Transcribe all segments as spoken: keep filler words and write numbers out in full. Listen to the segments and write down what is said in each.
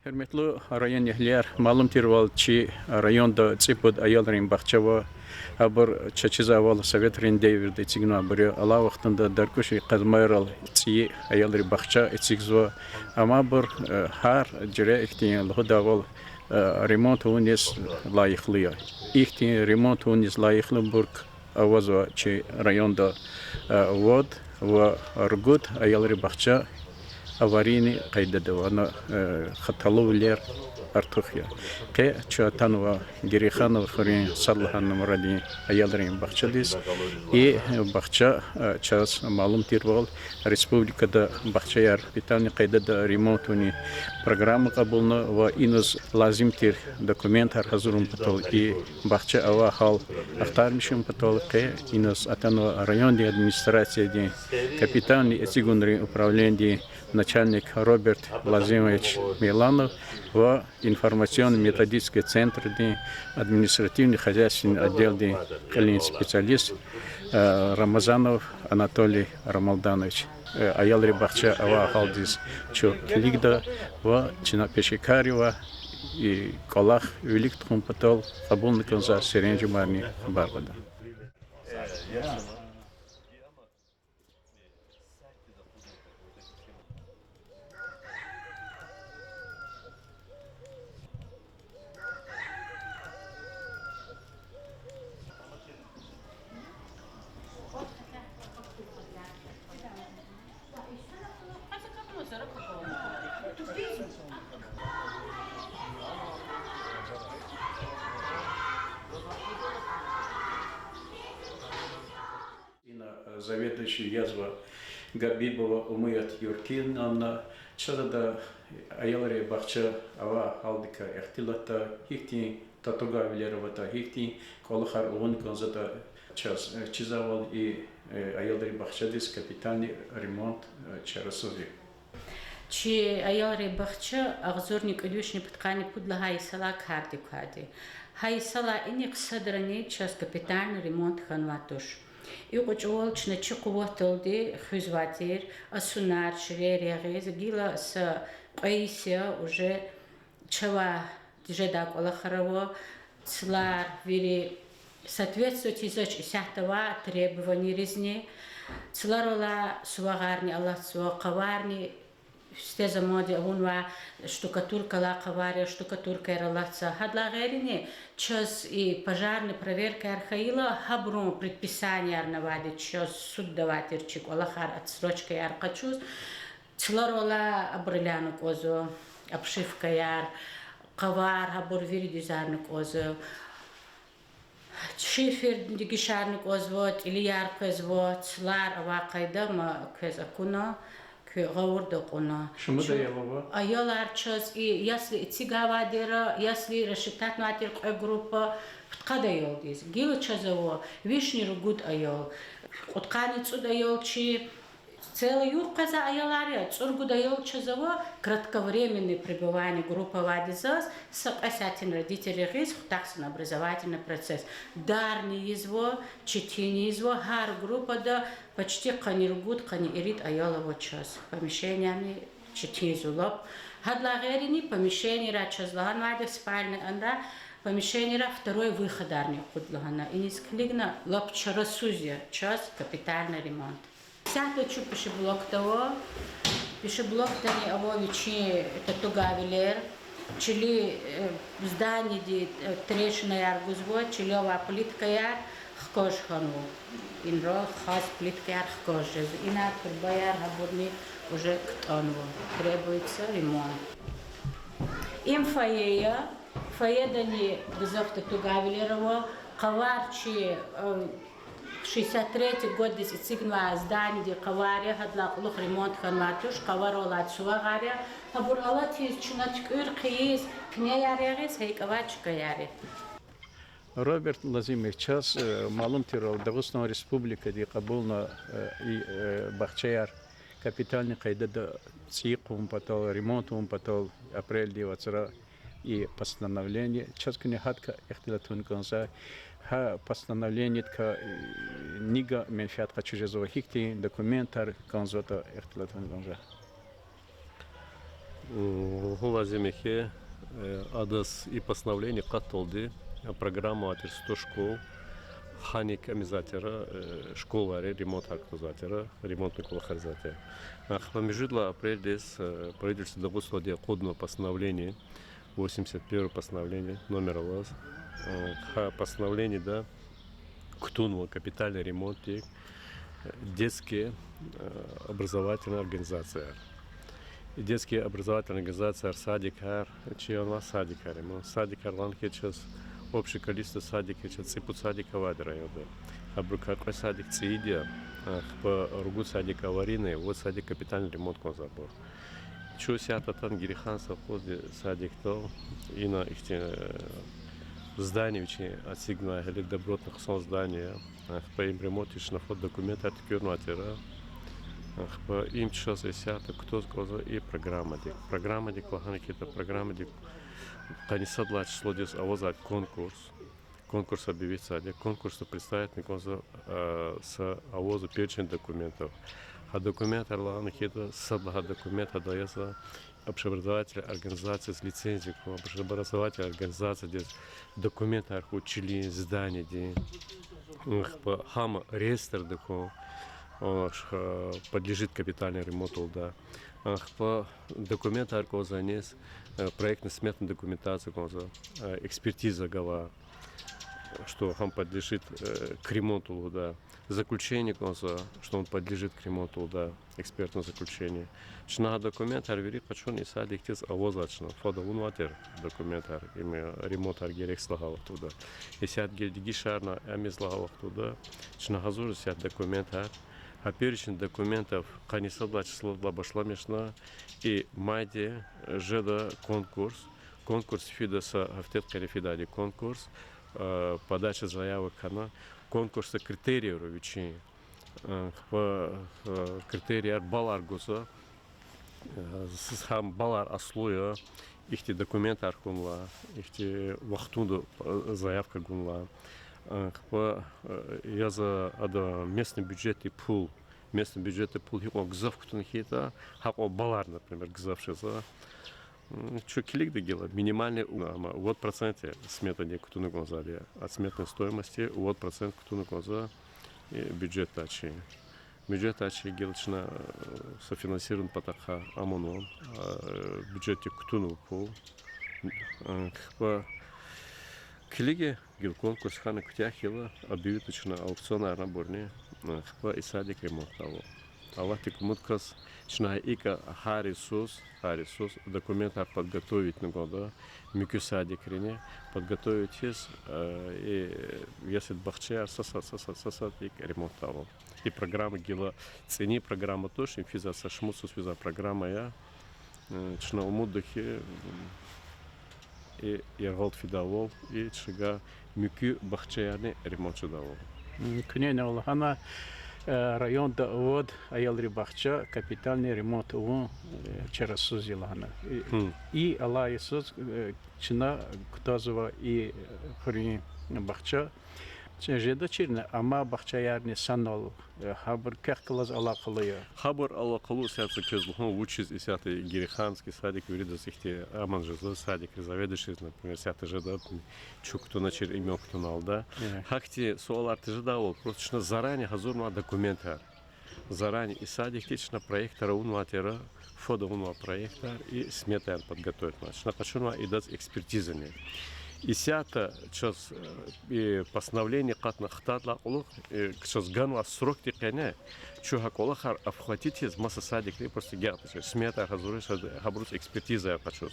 Гьуьрметлу районэгьлияр, малум тирвал, чи районда цӀипуд аялрин бахча ава. Абур чаз чизвайвал советрин девирда эцигнавайбур я, алай вахтунда Даркуш Къазмайрал цӀийи аялрин бахча эцигзава. Амма абур, э, гьар жуьре ихьтин лугьудайвал, э, ремонт авуниз лайихлу я. Ихьтин ремонт авуниз лайихлубур авазва чи районда, э, вад ва ругуд аялрин бахча аварийный къайдада ава, ана, э, хаталувилер артух я. Къе чун атанва Герейханован хуьруьн сад лагьай нумрадин аялрин бахчадиз. И бахча, э, чаз малум тирвал, республикада бахчаяр капитальный къайдада ремонт авунин программа кьабулна ва иниз лазим тир документар гьазурун патал, и бахча авай гьал ахтармишун патал къе иниз атанва райондин администрациядин капитальный эцигунрин управленидин начальник Роберт Лазимович Мейланов ва информационно-методический центрдин административно-хозяйственный отделдин кьилин специалист, э, Рамазанов Анатолий Рамалданович. Э, аялрин бахча авай гьалдиз чун килигда ва чна пешекаррикай и кӀвалах вилик тухун патал кьабулна кӀанзавай серенжемарни хабар кьада. Ина, э, заведующий язва Габибова Умуят Юркиновна. Чаз ада аялрин бахча авай гьалдикай ихтилатда, гьихьтин татугайвилер аватӀа, гьихьтин кӀвалахар авун кӀанзаватӀа чаз, э, чизвайвал, и, э, аялрин бахчадиз капитальный ремонт, э, чарасуз я. Чи аялрин бахча агъзурни кӀуьд вишни пудкъанни пуд лагьай йисалай кардик квайди. Гьа йисалай инихъ садрани чаз капитальный ремонт хьанвай туш. И кьве чӀавал чна чи къуватдалди хуьзвай тир, а сунар, ширер ягъиз, гила са кьве йис я уже чавай тежедай кӀвалахар ава, цлар вири соответствовать ийизвач исятда авай требованийризни. Цларал алай сувагъарни алатзава, къаварни сифте заманди авунвай штукатуркадилай къавар я, штукатуркаяр алатзава. Гьадалай гъейрини чаз и пожарный проверкаяр хьайила, гьабурун предписаниярни авайди чаз судда авай тир чи кӀвалахар, отсрочкаяр къачуз. Цларал алай абурал алайни кӀанзава, обшивкаяр, къавар, гьабур виридизарни кӀанзава. Шифердин дегишарни кӀанзава, тӀилияр къвезва, цлар авай къайда ма квез акуна, куь гъавурда акьуна. Шумуд аял ава? Аялар чаз и ясли эцигайдара, ясли рассчитатнавай тир кьве группа, пудкъад аялдиз. Гила чаз ава вишни ругуд аял, кьудкъанни цӀуд аял чи. Целый югъ къвезвай аялар я, цӀуругуд аял чаз ава кратковременное пребывание группа авайди заз, са кьве сятин родитель ягъиз хутахзава образовательный процесс. Дарни ийизва, четин ийизва, гьар группада почти къанни ругуд, къанни ирид аял ава чаз. Помещениени четин ийизва лап. Гьадалай гъейрини помещениера чаз лагьанвайди, спальный анра, помещениера второй выходарни акъуд лагьана. Иниз килигна, лап чарасуз я чаз капитальный ремонт. Исятда чун пищеблокда ава. Пищеблокдани ава вичин татугайвилер. Чилин, э, зданиеди, э, трещинаяр гузва, чилел авай плиткаяр хкаж хьанва. Инра хаз плиткаяр хкаж жезва. Ина трубаяр, гьабурни уже кутӀунва. Требуется ремонт. Им фойе я. Фойедани гзаф татугайвилер ава. Къавар чи, э, шестьдесят третий годдиз эцигнавай зданиедин къавар я, гьадалай кьулухъ ремонт хьанвай туш, къаварал алай сувагъар я. Гьабур алатиз чна туькӀуьр хъийиз, куьнеяр ягъиз, гьа икӀ авай чкаяр я. Роберт Лазимович, чаз, э, малум тирвал, Дагъустан Республикади кьабулна, э, и, э, бахчаяр капитальный къайдада цӀийи хъувун патал, ремонт авун патал апрелдин вацра и постановление. Чаз куьне гьадакай ихтилат авун кӀанзавай. Гьа постановлениедикай, э, ни менфят къачуз жезва, гьихьтин документар кӀанзаватӀа ихтилат авун кӀанзава. М, лугьун лазим я хьи, э, адаз и постановление кьатӀдалди, э, программа авай тир сто школ, гьаник ам ийизвай тир, э, школайри ремонтар кутазвай тир, ремонтный кӀвалахар ийизвай тир. Ахпа муьжуьд лагьай апрелдиз, э, правительство Дагъустандин акъудна постановление, восемьдесят первое постановление номер алаз. Э, гьа постановлениеда кутунва капитальный ремонтдик, э, детский, э, образовательный организацияр. И детский образовательный организацияр, садикар, чи ана садикар, ма садикар лагьана хьи чаз общее количество садикар чаз цӀипуд садик авайди районда. Абурукай кьве садик цӀийиди я, ахпа ругуд садик аварийный, вад садик капитальный ремонт кӀанзавайбур. Чун исятда атана Герейхан совхоздин садикдал, ина ихьтин, э, здание вичин эцигнавай, гьеле добротный хъсан здание я. Ахпа им ремонтдиз чна фад документар туькӀуьрнавай тир. Ахпа им чаз исятда кутаз кӀанзава и программадик. Программадик лагьана хьи, та программадик къанни сад лагьай числодиз авазвай конкурс. Конкурс объявитьзавайди я, конкурсда представитьна кӀанзава, э, са авазва перечень документов. Гьа документар лагьана хьи, та сад лагьай документ гьада язва общеобразовательный организациядиз лицензия кун, общеобразовательный организациядиз документар хьун чилин, зданиедин. Ахпа гьам реестрда хьун, э, подлежит капитальный ремонт лугьуда. Ахпа документар кӀанзава аниз, э, проектно-сметная документация кӀанзава, э, экспертиза гвай, что гьам подлежит, э, к ремонту лугьуда. Заключение кӀанзава, что он подлежит к ремонту лугьуда, экспертное заключение. Чна гьа документар вири къачун и садикдиз авазва чна. Фад авунвай тир документар, им ремонтар герекзава лагьай вахтунда. Исятда гелди дегишарна, ам ийиз лагьай вахтунда чна гьазурзава исятда документар. Гьа перечень документов къанни сад лагьай числодилай башламишна и майдиз жеда конкурс. Конкурс фида са гьафтед къене фидайди конкурс, э, подача заявок хьана. Конкурсда критерийяр ава вичин. Э, ахпа, э, критерийяр баллар гузва. Э, с-, гьам баллар аслу я, ихьтин документар хьунлай, ихьтин вахтунда, э, заявка гунлай. Э, ахпа, э, язва ада местный бюджетдин пул, местный бюджетдин пул гьикьван гзаф кутуна хьайитӀа, гьакьван баллар, например, гзаф жезва. М, чун килигда гила, минимальный, ама, вад процент я сметадин кутуна кӀанзавайди я. От сметной стоимости вад процент кутуна кӀанзава, э, бюджетдай чи. Бюджетдай чи гила чна, э, софинансирование патахъай аманва, э, бюджетдик кутунва пул. Э, ахпа килига гила конкурс хьана куьтягь хьайила, объявитьда чна аукционарни абурни, э, ахпа и садик ремонтдайвал. Аллагьдик умуд кваз, чна икӀ гьар йисуз, гьар йисуз документар подготовитьна кӀанда, муькуь садикрини подготовить ийиз, э, и ясли-бахчаяр са сад, са сад, са сад икӀ ремонтдайвал. И программа гила цӀини программа туш, им физвай са шумуд йисуз физвай программа я. Э, чна умудда хьи, м, и яргъал фидайвал, и чӀагай муькуь бахчаярни ремонт жедайвал. М, куьне лагьана, э, районда вад аялрин бахча капитальный ремонт авун, э, чарасуз я лагьана. И, и алай йисуз, э, чна кутазва и, э, хуьруьн бахча. Чна жедачирни, амай бахчаярни санал, гьабур квехъ галаз алакъалу я. Гьабур алакъалу, исятда квез лугьун, вучиз исятда Герейханский садик виридаз ихьтин аман жезва, садикрин заведующийриз, например, исятда жеда, чун кутуначир, им я кутуналда. Гьахьтин суалар тежедайвал, просто чна заранее гьазурнавай документар. Заранее и садикдиз чна проектар авунвай тир, фад авунвай проектар и сметаяр подготовитьнавай. Чна къачунвай идаз экспертизани. Исятда чаз, э, и постановление кьатӀна хтайдалай кьулухъ, э, чаз ганвай срокдин къене чун гьа кӀвалахар обхватить ийиз маса садикрин просто агакьдачир, сметаяр гьазуриз, гьабуруз экспертизаяр къачуз.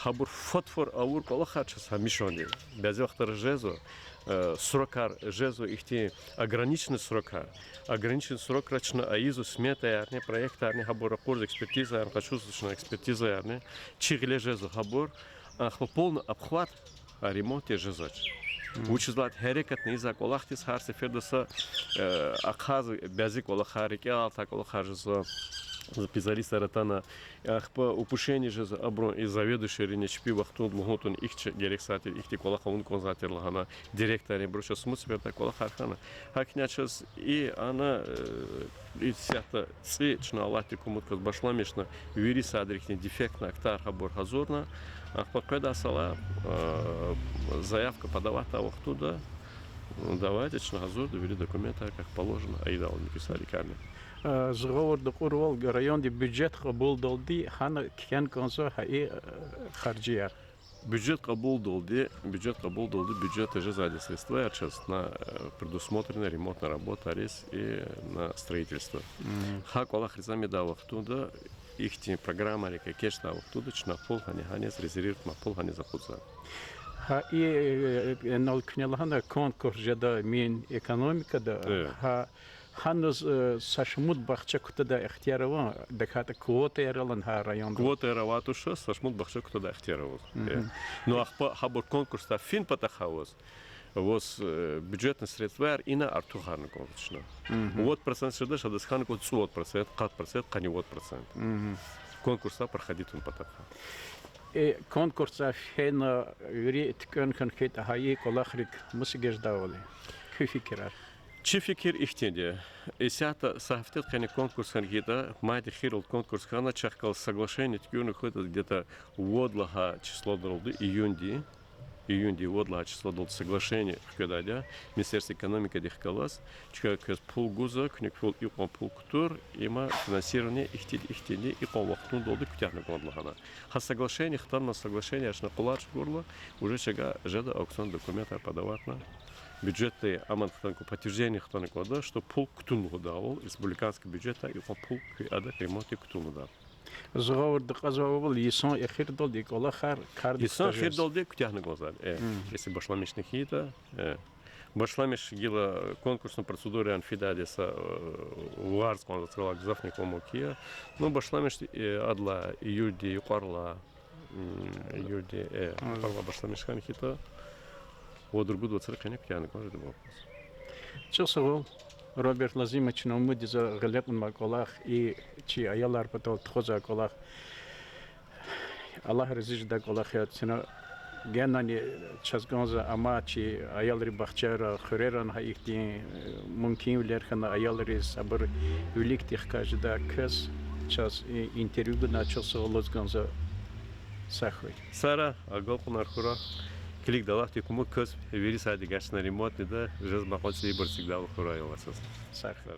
Гьабур фад-фад авур кӀвалахар чаз гьамишанди. Бязи вахтара жезва, э, срокар жезва ихьтин ограниченный срокар. Ограниченный срокра чна ийизва сметаярни, проектарни, гьабур ракъурзава, экспертизаяр къачузва чна, экспертизаярни, чи гъиле жезва гьабур, ахпа полный обхват ремонт жезвач. Вучиз лагьайтӀа гьерекатна ийизвай кӀвалахдиз гьар сеферда са, э, ахъайзава бязи кӀвалахар, рикӀел алатай кӀвалахар жезва. специалистар атана, ахпа упущение жез абурун и заведующийрини чпи вахтунда лугьун тавуна, ихьтин герек сад тир, ихьтин кӀвалах авун кӀанзавай тир лагьана, директоррин, абуру чаз умуд сеферда кӀвалахар хьана. ГьакӀни чаз и ана, э, исятда цӀи чна Аллагьдин куматдикай башламишна, вири садрихъни дефектный актар гьабур гьазурна, ахпа къведай сала, э, заявка подаватьдай вахтунда, давайте, чна гьазурда, вири документар как положено, айидалди муькуь садрикайни. Э, зун гъавурда кьурвал, районди бюджет кьабулдалди гьана кхьена кӀанзава гьа и, э, харжияр. Бюджет кьабулдалди, бюджет кьабулдалди, бюджетда жезвайди средстваяр чаз на, э, предусмотрено ремонтный работайриз и на строительство. Гьа кӀвалахриз амидай вахтунда, ихьтин программайрик экечӀдай вахтунда чна пул гьани гьаниз, резервированный пул гьаниз акъудзава. Гьа и, э, инал куьне лагьана конкурс жеда Минэкономикада, гьа, гьаниз, э, са шумуд бахча кутадай ихтияр авани, тахьайтӀа квотаяр алани гьа районда? Квотаяр авай туш, са шумуд бахча кутадай ихтияр аваз. Ну, ахпа гьабур конкурсдай фин патахъай аваз, ваз, э, бюджетный средстваяр ина артухарна кӀанзава чна. Вад процент жедач, адаз хьана кӀанзава цӀувад процент, къад процент, къанни вад процент. Конкурсдай проходить авун патахъай. Э, конкурсдай фена вири туькӀуьн хьана хьайитӀа, гьа и кӀвалахрик мус эгечӀдайвал я? Куь фикирар. Чи фикир ихьтинди я. Исятда са гьафтедин къене конкурс хьана хьайитӀа, майдин эхирралди конкурс хьана, чахъ галаз соглашение туькӀуьрна хьайитӀа, где-то вад лагьай числодалди, июньди, июньди вад лагьай числодалди соглашение хкведайди я, Министерство экономикадихъ галаз, чка квез пул гузва, куьне пул, икьван пул кутур, има финансирование ихьтинди, ихьтинди, икьван вахтундалди куьтягьна кӀанда лагьана. Гьа соглашение хтанва, соглашение чна къулай чӀугурла, уже чавай жеда аукцион, документар подаватьна. Бюджетда аман хтана кӀанда, подтверждение хтана кӀанда, что пул кутун лугьудайвал, республиканский бюджетдай икьван пул куь адак ремонтдик кутун лугьудайвал. Зун гъавурда кьазвайвал, йисан эхирдалди и кӀвалахар кардик кутазва. Йисан эхирдалди куьтягьна кӀанзава, э, если башламишна хьайитӀа, э. Башламиш гила конкурсный процедураяр фидайди я са, э, варз кӀанзава, цӀралай гзафни кӀвалах авун кӀанда. Ну, башламиш, э, адалай июльди юкьварла, июльди, э, юкьварла башламиш хьана хьайитӀа, вад-ругуд вацран къене куьтягьна кӀанда жеда вакъас. ЧӀехи сагъул, Роберт Лазимович, чна умуд ийизва гъиле кьунвай кӀвалах и чи аялар патал тухузвай кӀвалах Аллагь рази жедай кӀвалах я. Чна генани чаз кӀанзава амай чи аялрин бахчайра, хуьрерани гьа ихьтин, э, мумкинвилер хьана аялриз, абур виликди хкаж жеда. Квез чаз и интервью гунай чухсагъул лугьуз кӀанзава. Сагъ хьуй. Сагърай, агалкьунар хьурай. Килигда, Аллагьдин кумукай квез вири сад эгечӀна ремонтныйди, жезмай кьван цӀийибур эцигдайвал хьурай, Аллагьди. Сагърай.